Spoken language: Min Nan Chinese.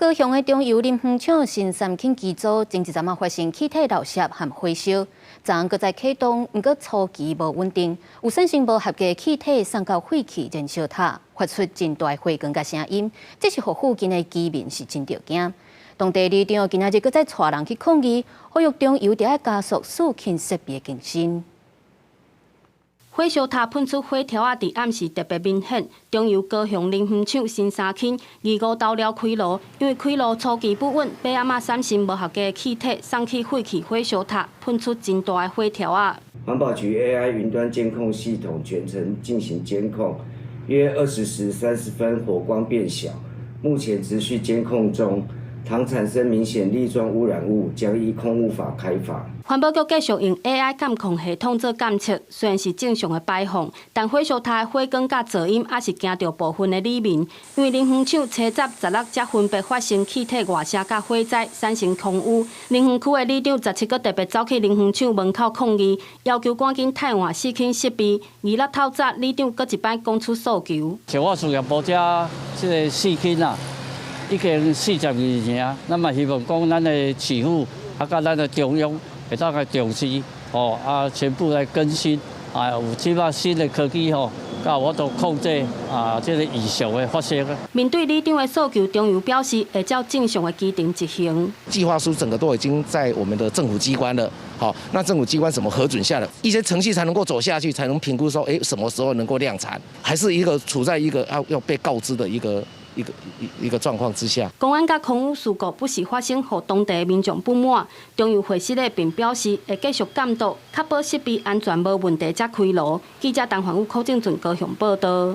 高雄的中油林園廠新三輕機組前一陣仔發生氣體漏洩和火燒，昨昏閣再啟動，毋過初期無穩定，有產生無合格氣體送到廢氣燃燒塔，發出真大火光佮聲音，這是予附近的居民是真著驚。當地里長今仔日閣再帶人去抗議，呼籲中油著愛加速四氫設備更新。火燒塔噴出火柱仔，佇暗時特別明顯。中油高雄林園廠新三氫二五投料開爐，因為開爐初期不穩，八暗仔產生無合格的氣體送去廢氣火燒塔，噴出真大的火柱仔。環保局 AI 雲端監控系統全程進行監控，約20時30分火光變小，目前持續監控中。倘產生明顯粒狀污染物，將依空污法開罰。環保局繼續用 AI 監控系統做監測，雖然是正常的排放，但火燒塔的火光佮噪音，猶是驚著部分的里民。因為林園廠七十、十六才分別發生氣體外洩佮火災，產生空污。林園區的里長十七閣特別走去林園廠門口抗議，要求趕緊汰換四氫設備。二六透早，里長閣一擺講出訴求。像我事業部這這个四氫啊，已經42年啊，咱嘛希望講咱的市府啊，佮咱的中央會當來重視，吼啊，全部來更新啊，有這擺新的科技吼，才有法度控制啊，這个異常的發生。面對里長的訴求，中油表示會照正常的規程執行。計劃書整個都已經在我們的政府機關了，好，那政府機關怎麼核准下來，一些程序才能夠走下去，才能評估說，欸，什麼時候能夠量產，還是一個處在一個要被告知的一個狀況之下。公安佮空污事故不時發生，予當地民眾不滿。中油會室咧並表示會繼續監督，確保設備安全無問題才開爐。記者陳環宇、柯正俊高雄報道。